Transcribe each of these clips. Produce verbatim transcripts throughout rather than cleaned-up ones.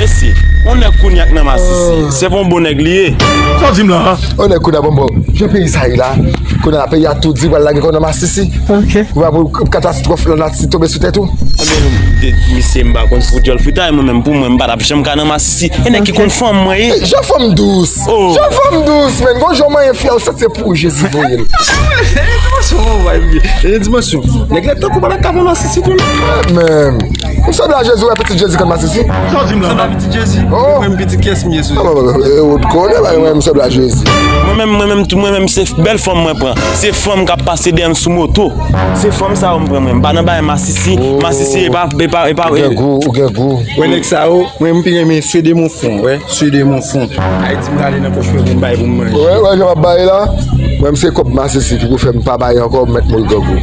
Mesye, yon nèg kounye a k nan masisi. Se pa yon bon nèg li ye. Sa w di m la? Yon nèg kounye a, bon, bon, jan peyi sa ye la, kounye a peyi a tou di pral lage kò nan masisi. Ok. Ou pa pou katastwòf lanati tonbe sou tèt ou? Ebyen, misye, m pa konn fout djòl fritay, mwen menm, pou mwen, m pa t ap janm ka nan masisi. E nèk ki konn fanm mwen ye. Jan fanm dous. Jan fanm dous, menn. Gon jan w manyen fi a, ou santi se pou Jezi voye l. Dimansyon, nèg la tankou pa ta ka fè masisi tou. Menm. M sanble a Jezi, wè pitit Jezi konn masisi. Sa w di m la? Sanble a pitit Jezi. Mwen menm pitit kiyès m ye sou? Ou t konnen, mwen menm m sanble a Jezi. Mwen menm, mwen menm tou, mwen menm se bèl fanm mwen pran. Se fanm k ap pase dèyè m sou moto. Se fanm sa yo m pran mwen. M pa nan bagay masisi. Masisi e pa, e pa, e pa. Ou gen gou, ou gen gou. Wè nèg sa yo, mwen m pi renmen Swede Monfon, wè. Swede Monfon. Ayiti m rale nan pòch fè pou m bay pou m manje. Wè, wè jan m ap bay la. Mwen m se kòb masisi ki pou fè m pa bay ankò, m mèt mouri grangou.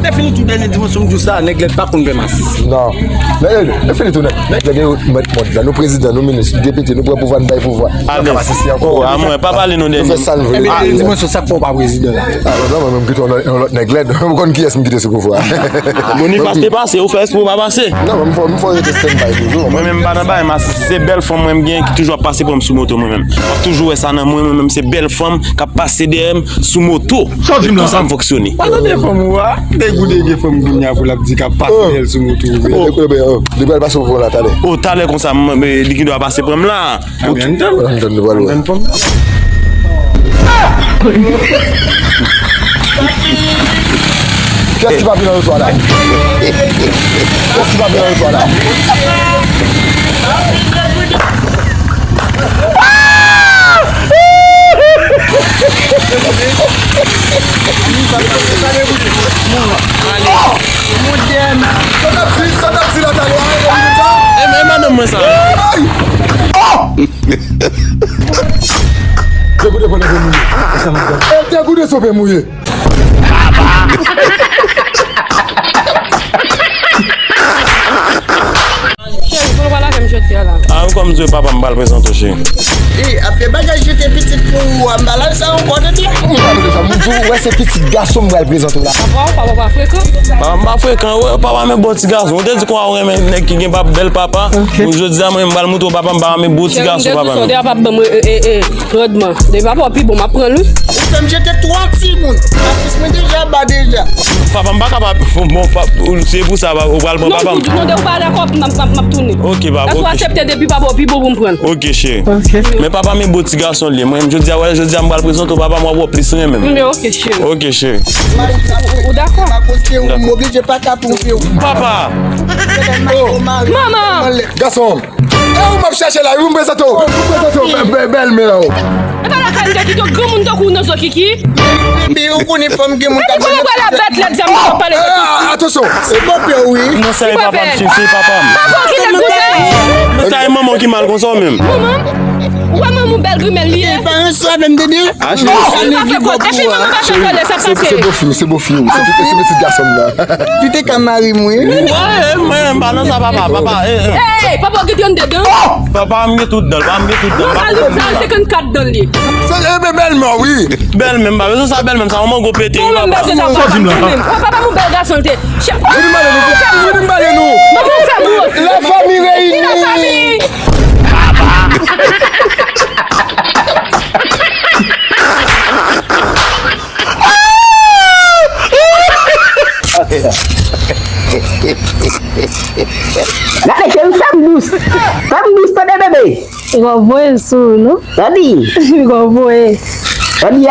Lè fini tou dènye dimansyon m di w sa, nèg lèd pa konn fè masisi. Non. Lè, lè fini tou nèg, nèg lèd yo mèt mòd la. Nou prezidan, nou minis, nou depite, nou pran pouvwa, nou bay pouvwa. Nou pa ka masisi ankò. Amwè, pa pale non dènye. Nou fè sa n vle. Ebyen, dimansyon sa k fè w pa prezidan la? A non, mwen menm kite yon lòt, yon lòt nèg lèd. M konn kiyès m kite sou pouvwa. Boniface te pase, ou fè espre ou pa pase. Non, mwen m fò, m fò rete standby toujou. Mwen menm m pa nan bagay masisi, se bèl fanm mwen m gen ki toujou ap pase pran m sou moto mwen menm. W ap toujou wè sa nan mwen, mwen menm se bèl fanm k ap pase dèyè m sou moto. Sa w di m la? Konsa m fonksyone. Pa tande fanm ou a, degou dege fanm kounye a pou l ap di k ap pase dèyè l sou moto. Li pral pase pou la talè. O, talè konsa, m, m, li gendwa pase pran m la. Ann tann. Ann tann, nou pral wè. Kiyès ki pa vin nan lotwa la? Kiyès ki pa vin nan lotwa la? Sa t ap di, sa t ap di la talè a, e, e, e madanm mwen sa. Ay! Degoude pran nan mouye. E, degoude sope mouye. Cheri, pou nou pale avè m jodi a la. A, kòm di w papa m pral prezante w, cheri. E, ap fè bagay jete pitit pou ou a, m pa lal sa ankò, tande. M pa vle sa, m di w, wè se pitit gason m pral prezante w la. Papa w, papa w pa frekan? Papa m pa frekan, wè, papa m yon bon ti gason. Ou te di konsa ou renmen nèg ki gen pap, bèl papa. Ok. Bon, jodi a, mwen, m pral montre w papa m, papa m yon bon ti gason, papa m. Cheri, m te di w, Sondè a p ap ban mwen, e, e, e, randman. Depi papa w pi bon, m ap pran l, wi. Ou fè m jete twa timoun. Atis mwen deja ba deja. Papa m pa kapab. Bon, pa, ou, se pou sa, ou pral pran papa m. Non, non, non, ou pa dakò, m ap, m ap, m ap tounen. Ok, papa, ok. Aksepte depi papa w pi bon pou m pran l. Ok, cheri. Ok. Men papa m e bon ti gason li ye. Mwen, jodi a, wè, jodi a, m pral prezante w papa m, w ap wè w plis renmen m. Men ok, cheri. Ok, cheri. Ou, ou dakò? M oblije pa ka twonpe w. Papa! Manman! Gason! E ou m ap chèche la, wi, m prezante w. M prezante w, bè-, bè-, bèlmè w. E pa lakay m te kite w, granmoun tankou w nan zo kiki. Bebe, ou konnen fanm gen moun k ap. Epi kòman pral la bèt lèd zam nan w ap pale de kiki? Atansyon. Se bòpè w, wi. Non, sa e papa m, cheri, se papa m. Papa w ki lèd konsa? Non, sa e manman w ki mal konsa w menm. Manman m? Ou wè manman w bèl grimèl li ye? E pa yon swa menm, bebe. Epi manman pa fè kòlè, sa pase. Se, se bòfi w, se bòfi w. Se pitit, se pitit gason m nan. Li te ka mari m, wi. Wè, mwen, m pa nan sa, papa, papa, e, e. Ey, papa w gen trannde dan? Papa m gen tout dan l, papa m gen tout dan l. Non, sa li, sa senkannkat dan li. Se, e, bèlmè w, wi. Bèlmè m, pa bezwen sa, bèlmè m, sa yon mango pete, wi, papa. Ou menm bezwen sa, papa m, ou menm. Papa m yon bèl gason l te. Vini m pale nou, vini m pale nou. Manman w fè m wont. La famille réunie. La famille. Gade, cheri, fè m dous. Fè m dous, tande, bebe. Li gon voye sou ou, non? Tande. Li gon voye. Tande a.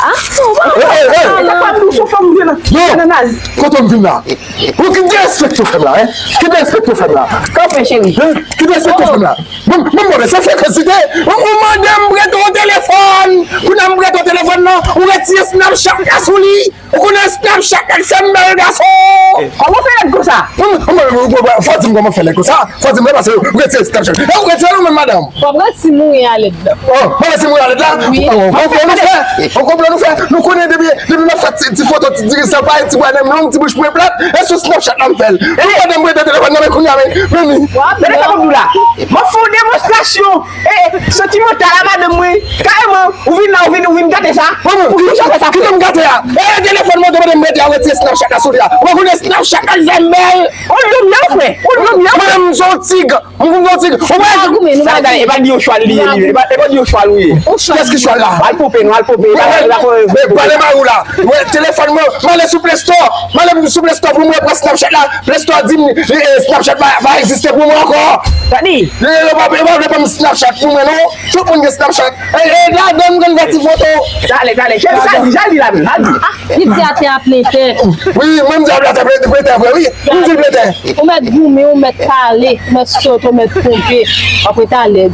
Ah, non, non, non, non. Fè m dous, ou fè m vyolan. Non. Nanaz. Kote m vin la? Ou ki derespekte w fè m la, en? Ki derespekte w fè m la? Kanpe, cheri. Hein? Ki derespekte w fè m la? Mwen, mwen, mwen, se frekansite. Ou, ou mande m prete w telefòn. Kounye a m prete w telefòn nan, ou retire Snapchat la sou li. Ou konnen Snapchat la fè m bèl gason. Kòman w fè lèd konsa? Mwen, mwen, mwen, mwen, fò di m kòman fè lèd konsa. Fò di m lè pase, ou retire Snapchat. E ou retire l ou menm, madanm? W ap resi mouri a lèd la. Oh, mwen resi mouri a lèd la? Wi. Oh, on konplo nou fè. On konplo Nou fè, nou konnen depi, depi m ap fè ti, ti foto, ti dirijan, pa ti bwa, menm long, ti bouch mwen plat, e sou Snapchat la m fè l. Ou pa janm prete telefòn nan men kounye a, men, men li. Gade sa m ap di w la. M ap fè yon demonstrasyon e santimantal a madanm mwen. Kareman, ou vin la, ou vin, ou vin gate sa. Pou ki sa fè sa? Kite m gate a. E telefòn mwen te mande m prete a, retire Snapchat la sou li a. Ou pa konnen Snapchat la l fè m bèl. Ou lòm nan, frè. Ou lòm nan. Mwen menm, m se yon tig. Mwen menm, m se yon tig. Ou wè? Sa gade, e pa di yo chwal li ye, li. E pa, e pa di yo chwal ou ye. Ou chèske chwal la. Al poupe nou, al poupe. Pale ba ou la. Wè, telefòn mwen, m ale sou Play Store. M ale sou Play Store pou mwen pran Snapchat la. Play Store di m, eh, Snapchat pa, pa egziste pou mwen ankò. Tande. Yo pa, yo pa vle ban m Snapchat pou mwen, non. Tout moun gen Snapchat. E, e, ladan m konn fè ti foto. Talè, talè. Chèf, sa di, sa di la menm, sa di. Li di atè a plen tè. Wi, mwen m di atè a plen tè vre, wi. M di l plen tè. Ou mèt goumen, ou mèt pale, ou mèt sote, ou mèt ponpe. W ap rete alèz.